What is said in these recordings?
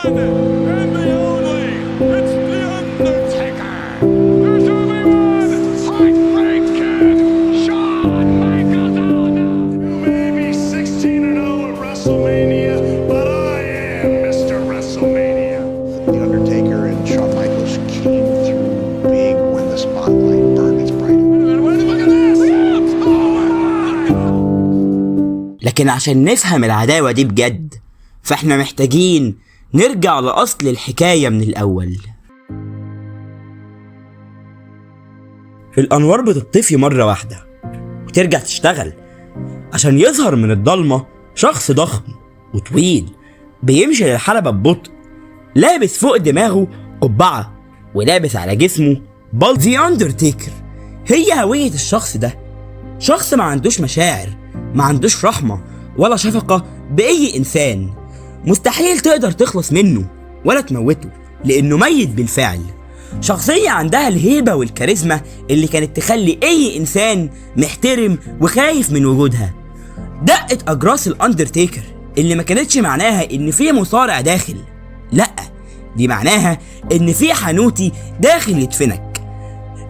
One and the only, it's The Undertaker. There's only one Heartbreak Kid, Shawn Michaels. You may be 16-0 at WrestleMania, but I am Mr. WrestleMania. The Undertaker and Shawn Michaels came through big when the spotlight burned its brightest. Look at this! Oh my God! لكن عشان نفهم العداوة دي بجد، فاحنا محتاجين نرجع لأصل الحكاية من الأول. الأنوار بتطفي مرة واحدة وترجع تشتغل عشان يظهر من الضلمة شخص ضخم وطويل بيمشي للحلبة ببطء، لابس فوق دماغه قبعة ولابس على جسمه بال The Undertaker. هي هوية الشخص ده، شخص ما عندوش مشاعر، ما عندوش رحمة ولا شفقة بأي إنسان، مستحيل تقدر تخلص منه ولا تموته لأنه ميت بالفعل. شخصية عندها الهيبة والكاريزما اللي كانت تخلي أي إنسان محترم وخايف من وجودها. دقة أجراس الأندرتيكر اللي ما كانتش معناها إن في مصارع داخل، لأ، دي معناها إن في حنوتي داخل يدفنك.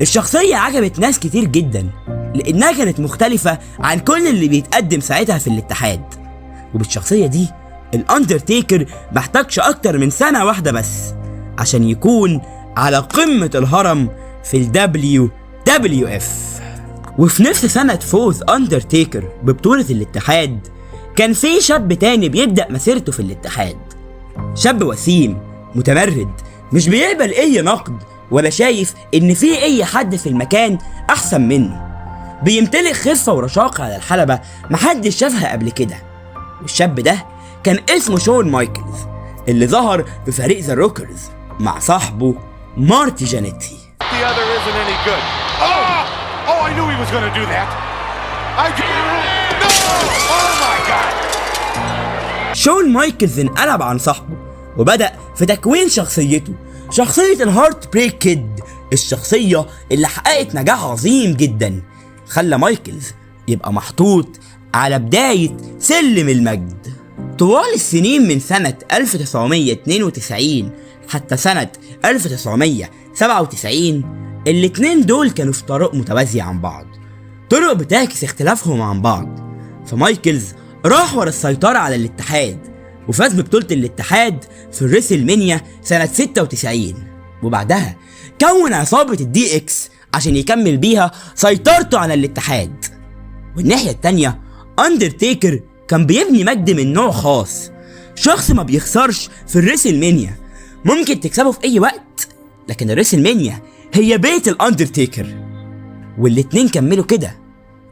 الشخصية عجبت ناس كتير جدا لأنها كانت مختلفة عن كل اللي بيتقدم ساعتها في الاتحاد، وبالشخصية دي الأندرتيكر محتاجش أكتر من سنة واحدة بس عشان يكون على قمة الهرم في ال WWF. وفي نفس سنة فوز أندرتيكر ببطولة الاتحاد كان في شاب تاني بيبدأ مسيرته في الاتحاد، شاب وسيم متمرد مش بيقبل أي نقد ولا شايف إن في أي حد في المكان أحسن منه، بيمتلك خفة ورشاقة على الحلبة محدش شافها قبل كده. والشاب ده كان اسمه شون مايكلز اللي ظهر في فريق The Rockers مع صاحبه مارتي جانيتي. The other isn't any good. Oh! Oh, I knew he was going to do that. I do. No! Oh my God! شون مايكلز انقلب عن صاحبه وبدأ في تكوين شخصيته، شخصية ال Heartbreak Kid، الشخصية اللي حققت نجاح عظيم جدا خلى مايكلز يبقى محطوط على بداية سلم المجد. طوال السنين من سنة 1992 حتى سنة 1997 الاتنين دول كانوا في طرق متوازية عن بعض، طرق بتعكس اختلافهم عن بعض. فمايكلز راح ورا السيطرة على الاتحاد وفاز ببطولة الاتحاد في ال WrestleMania سنة 96، وبعدها كون عصابة ال DX عشان يكمل بيها سيطرته على الاتحاد. والناحية التانية أندرتيكر كان بيبني مجد من نوع خاص، شخص ما بيخسرش في ال WrestleMania، ممكن تكسبه في أي وقت، لكن ال WrestleMania هي بيت الأندرتيكر. والاتنين كملوا كده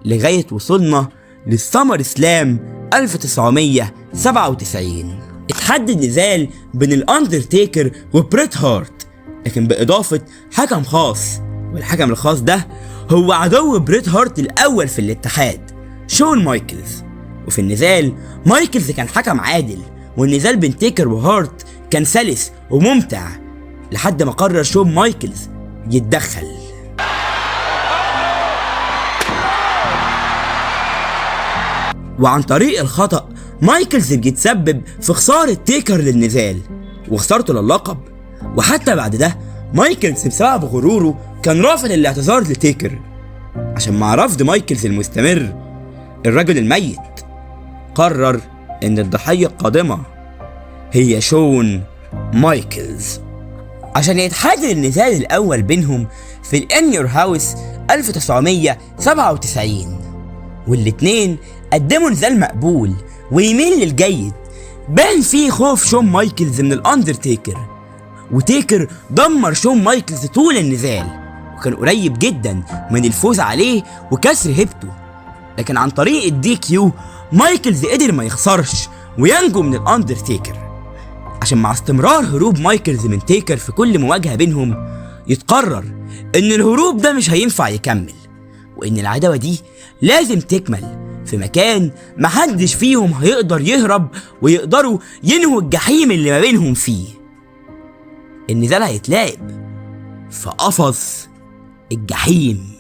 لغاية وصولنا لل SummerSlam 1997. اتحدد نزال بين الأندرتيكر وبريت هارت، لكن بإضافة حكم خاص، والحكم الخاص ده هو عدو بريت هارت الأول في الاتحاد شون مايكلز. وفي النزال مايكلز كان حكم عادل، والنزال بين تيكر وهارت كان سلس وممتع لحد ما قرر شون مايكلز يتدخل. وعن طريق الخطأ مايكلز بيتسبب في خسارة تيكر للنزال وخسارته للقب. وحتى بعد ده مايكلز بسبب غروره كان رافض الاعتذار لتيكر، عشان مع رفض مايكلز المستمر الرجل الميت قرر ان الضحية القادمة هي شون مايكلز عشان يتحدد النزال الأول بينهم في ال In Your House 1997. والاتنين قدموا نزال مقبول ويميل للجيد، بان فيه خوف شون مايكلز من الأندرتيكر، وتيكر دمر شون مايكلز طول النزال وكان قريب جدا من الفوز عليه وكسر هيبته، لكن عن طريق ال DQ مايكلز قدر ما يخسرش وينجو من الأندرتيكر. عشان مع استمرار هروب مايكلز من تيكر في كل مواجهة بينهم يتقرر إن الهروب ده مش هينفع يكمل، وإن العداوة دي لازم تكمل في مكان محدش فيهم هيقدر يهرب ويقدروا ينهوا الجحيم اللي ما بينهم فيه. النزال هيتلعب في قفص الجحيم،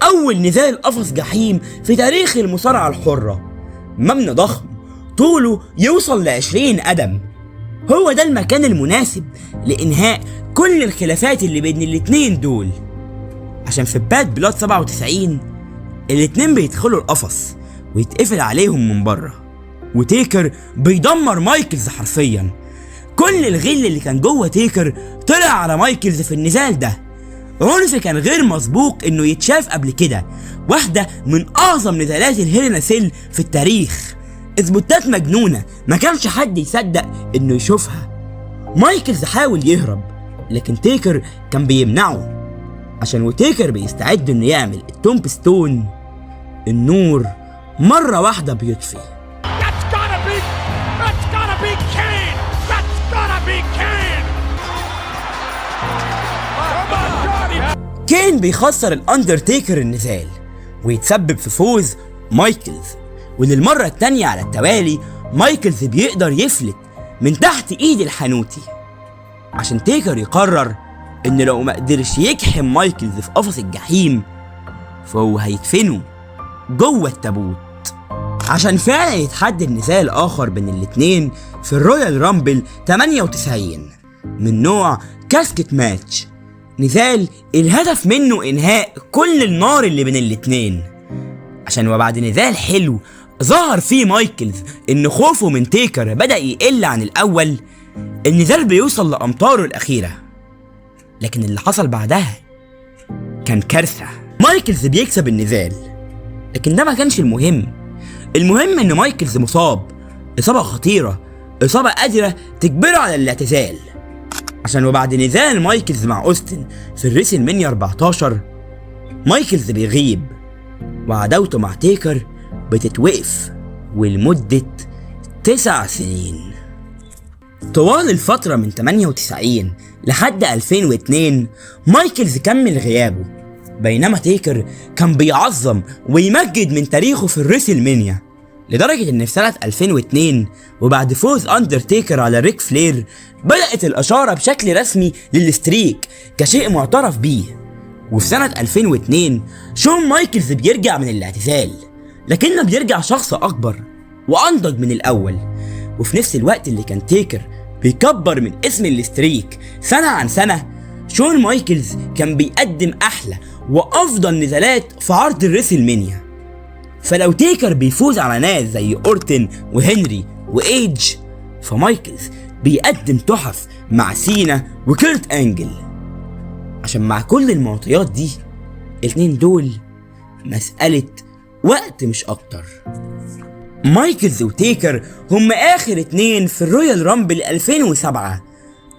أول نزال قفص جحيم في تاريخ المصارعة الحرة. مبنى ضخم طوله يوصل ل20 قدم، هو ده المكان المناسب لإنهاء كل الخلافات اللي بين الاتنين دول. عشان في Bad Blood 97 الاتنين بيدخلوا القفص ويتقفل عليهم من بره، وتيكر بيدمر مايكلز حرفيا. كل الغل اللي كان جوه تيكر طلع على مايكلز في النزال ده. عنف كان غير مسبوق انه يتشاف قبل كده، واحدة من اعظم نزالات ال Hell in a Cell في التاريخ. اثبوتات مجنونة ما كانش حد يصدق انه يشوفها. مايكلز حاول يهرب لكن تيكر كان بيمنعه، عشان وتيكر بيستعد انه يعمل ال Tombstone، النور مرة واحدة بيطفي. That's gotta be, that's gotta be Kane. That's gotta be Kane. Oh my God, he كين بيخسر الاندرتيكر النزال ويتسبب في فوز مايكلز، وللمرة التانية على التوالي مايكلز بيقدر يفلت من تحت ايد الحنوتي، عشان تيكر يقرر ان لو ما قدرش يجحم مايكلز في قفص الجحيم فهو هيدفنه جوه التابوت. عشان فعلا يتحدد نزال اخر بين الاتنين في ال Royal Rumble 98 من نوع casket match، نزال الهدف منه انهاء كل النار اللي بين الاتنين. عشان وبعد نزال حلو ظهر فيه مايكلز ان خوفه من تيكر بدأ يقل عن الاول، النزال بيوصل لامتاره الاخيرة، لكن اللي حصل بعدها كان كارثة. مايكلز بيكسب النزال لكن ده ما كانش المهم. المهم ان مايكلز مصاب اصابة خطيرة، اصابة قادرة تجبره على الاعتزال. عشان وبعد نزال مايكلز مع اوستن في ال WrestleMania 14 مايكلز بيغيب وعداوته مع تيكر بتتوقف ولمدة 9 سنين. طوال الفترة من 98 لحد 2002 مايكلز كمل غيابه، بينما تيكر كان بيعظم ويمجد من تاريخه في ال WrestleMania، لدرجة ان في سنة 2002 وبعد فوز اندرتيكر على ريك فلير بدأت الإشارة بشكل رسمي لل streak كشيء معترف بيه. وفي سنة 2002 شون مايكلز بيرجع من الاعتزال، لكنه بيرجع شخص أكبر وأنضج من الأول. وفي نفس الوقت اللي كان تيكر بيكبر من اسم ال streak سنة عن سنة، شون مايكلز كان بيقدم أحلى وأفضل نزالات في عرض ال WrestleMania. فلو تيكر بيفوز على ناس زي أورتن وهنري وإيدج، فمايكلز بيقدم تحف مع سينا وكيرت أنجل. عشان مع كل المعطيات دي الاتنين دول مسألة وقت مش أكتر. مايكلز وتيكر هم آخر اتنين في ال Royal Rumble 2007،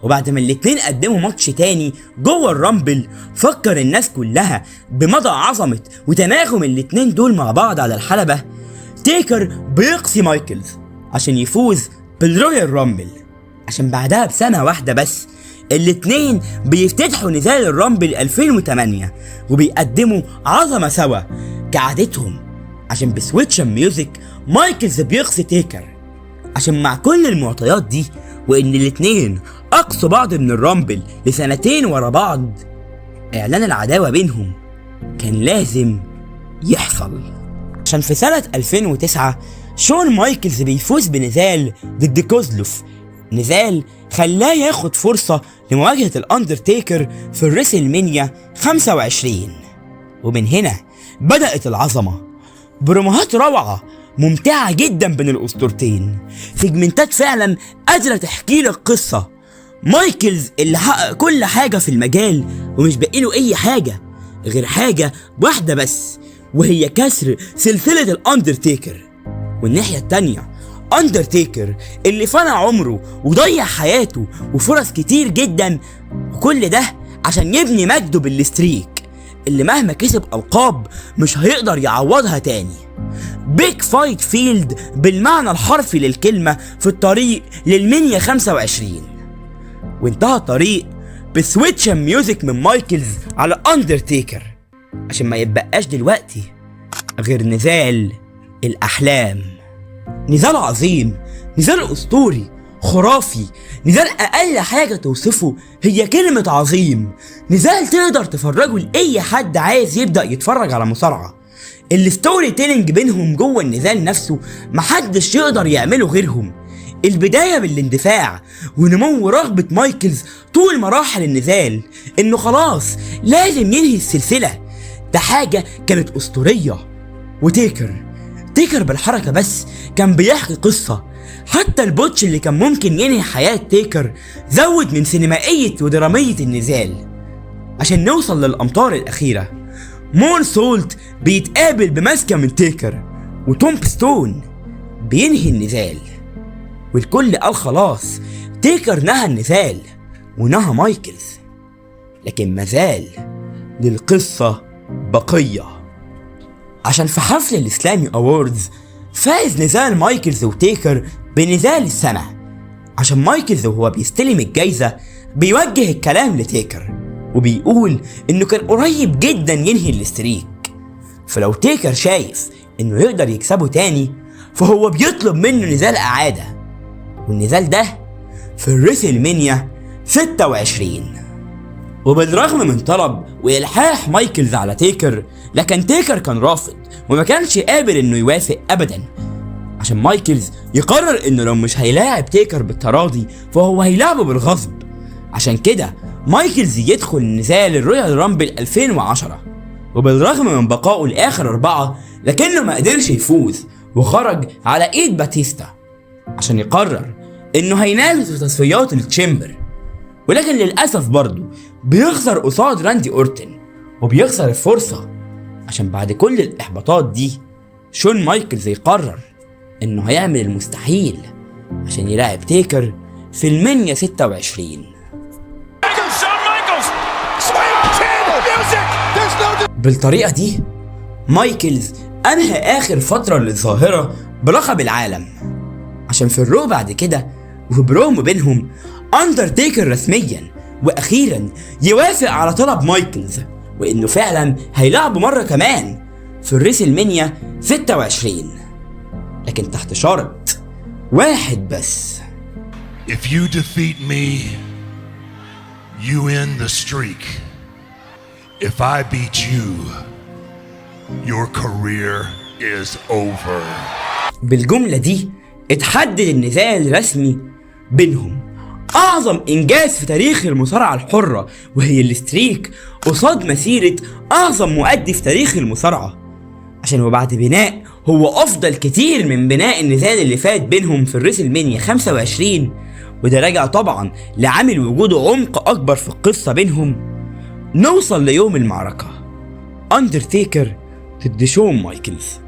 وبعد ما الاتنين قدموا ماتش تاني جوه ال Rumble فكر الناس كلها بمدى عظمة وتناغم الاتنين دول مع بعض على الحلبة. تيكر بيقصي مايكلز عشان يفوز بال Royal Rumble، عشان بعدها بسنة واحدة بس الاتنين بيفتتحوا نزال ال Rumble 2008 وبيقدموا عظمة سوا كعادتهم. عشان ب Sweet Chin Music مايكلز بيقصي تيكر، عشان مع كل المعطيات دي وان الاتنين اقصوا بعض من ال Rumble لسنتين ورا بعض، اعلان العداوة بينهم كان لازم يحصل. عشان في سنة 2009 شون مايكلز بيفوز بنزال ضد كوزلوف، نزال خلاه ياخد فرصة لمواجهة الاندرتيكر في ال WrestleMania 25. ومن هنا بدأت العظمة، بروموهات روعة ممتعة جدا بين الأسطورتين، سيجمنتات فعلا قادرة تحكي لك قصة. مايكلز اللي حقق كل حاجة في المجال ومش باقي له أي حاجة غير حاجة واحدة بس، وهي كسر سلسلة الأندرتيكر. والناحية التانية أندرتيكر اللي فنى عمره وضيع حياته وفرص كتير جدا، وكل ده عشان يبني مجده بال streak اللي مهما كسب ألقاب مش هيقدر يعوضها تاني. big fight field بالمعنى الحرفي للكلمة في الطريق لل Mania 25. وانتهى الطريق ب Sweet Chin Music من مايكلز على أندرتيكر، عشان ما يتبقاش دلوقتي غير نزال الأحلام. نزال عظيم، نزال أسطوري خرافي، نزال أقل حاجة توصفه هي كلمة عظيم. نزال تقدر تفرجه لأي حد عايز يبدأ يتفرج على مصارعة. ال storytelling بينهم جوه النزال نفسه محدش يقدر يعمله غيرهم. البداية بالاندفاع ونمو رغبة مايكلز طول مراحل النزال انه خلاص لازم ينهي السلسلة، ده حاجة كانت أسطورية. وتيكر بالحركة بس كان بيحكي قصة، حتى ال botch اللي كان ممكن ينهي حياة تيكر زود من سينمائية ودرامية النزال. عشان نوصل للأمطار الأخيرة، moonsault بيتقابل بماسكة من تيكر و tombstone بينهي النزال، والكل قال خلاص تيكر نهى النزال ونهى مايكلز، لكن مازال للقصة بقية. عشان في حفل ال Slammy Awards فاز نزال مايكلز وتيكر بنزال السنة، عشان مايكلز وهو بيستلم الجايزة بيوجه الكلام لتيكر وبيقول انه كان قريب جدا ينهي ال streak، فلو تيكر شايف انه يقدر يكسبه تاني فهو بيطلب منه نزال اعادة، والنزال ده في ال WrestleMania 26. وبالرغم من طلب والحاح مايكلز على تيكر، لكن تيكر كان رافض وما كانش قابل انه يوافق ابدا، عشان مايكلز يقرر انه لو مش هيلاعب تيكر بالتراضي فهو هيلاعبه بالغصب. عشان كده مايكلز يدخل نزال ال Royal Rumble 2010، وبالرغم من بقائه لاخر 4 لكنه ما قدرش يفوز وخرج على ايد باتيستا، عشان يقرر انه هينافس في تصفيات ال Chamber، ولكن للأسف برضه بيخسر قصاد راندي أورتن وبيخسر الفرصة. عشان بعد كل الإحباطات دي شون مايكلز يقرر إنه هيعمل المستحيل عشان يلاعب تيكر في المنيا 26. بالطريقة دي مايكلز أنهى آخر فترة للظاهرة بلقب العالم، عشان في ال Raw بعد كده وبرومو بينهم أندرتيكر رسميا وأخيرا يوافق على طلب مايكلز وإنه فعلا هيلعبوا مرة كمان في ال WrestleMania 26، لكن تحت شرط واحد بس. If you defeat me, you end the streak. If I beat you, your career is over. بالجملة دي اتحدد النزال الرسمي بينهم، أعظم إنجاز في تاريخ المصارعة الحرة وهي ال streak قصاد مسيرة أعظم مؤدي في تاريخ المصارعة، عشان وبعد بناء هو أفضل كتير من بناء النزال اللي فات بينهم في ال WrestleMania 25، وده راجع طبعا لعامل وجود عمق أكبر في القصة بينهم. نوصل ليوم المعركة، أندرتيكر ضد شون مايكلز،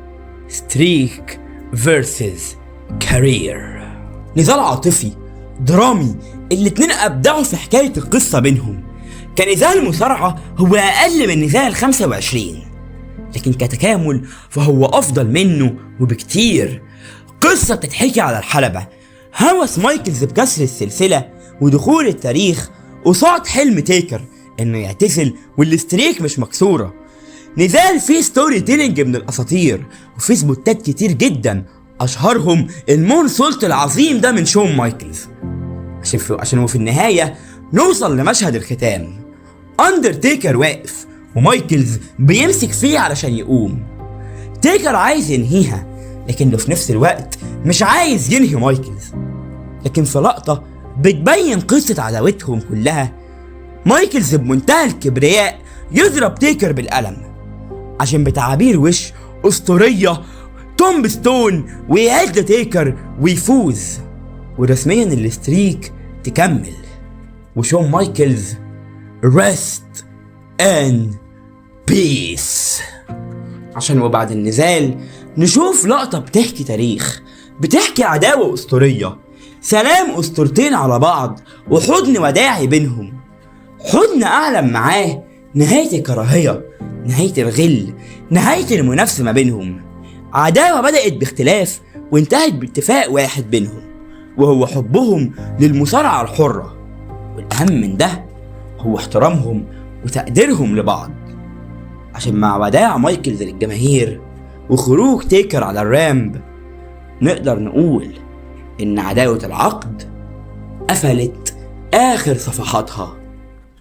streak versus career. نزال عاطفي درامي، الاتنين أبدعوا في حكاية القصة بينهم. كنزال مصارعة هو أقل من نزال 25، لكن كتكامل فهو أفضل منه وبكتير. قصة بتتحكي على الحلبة، هوس مايكلز بكسر السلسلة ودخول التاريخ قصاد حلم تيكر انه يعتزل وال streak مش مكسورة. نزال فيه storytelling من الأساطير وفيه سبوتات كتير جدا، أشهرهم ال moonsault العظيم ده من شون مايكلز، عشان وفي النهاية نوصل لمشهد الختام. أندرتيكر واقف ومايكلز بيمسك فيه علشان يقوم. تيكر عايز ينهيها لكنه في نفس الوقت مش عايز ينهي مايكلز، لكن في لقطة بتبين قصة عداوتهم كلها، مايكلز بمنتهى الكبرياء يضرب تيكر بالقلم عشان بتعابير وش أسطورية tombstone ويعد تيكر ويفوز، ورسميا ال streak تكمل وشون مايكلز rest in peace. عشان وبعد النزال نشوف لقطة بتحكي تاريخ، بتحكي عداوة أسطورية، سلام أسطورتين على بعض وحضن وداعي بينهم، حضن أعلم معاه نهاية الكراهية، نهاية الغل، نهاية المنافسة ما بينهم. عداوة بدأت باختلاف وانتهت باتفاق واحد بينهم، وهو حبهم للمصارعة الحرة، والأهم من ده هو احترامهم وتقديرهم لبعض. عشان مع وداع مايكلز للجماهير وخروج تيكر على ال ramp نقدر نقول إن عداوة العقد قفلت آخر صفحاتها.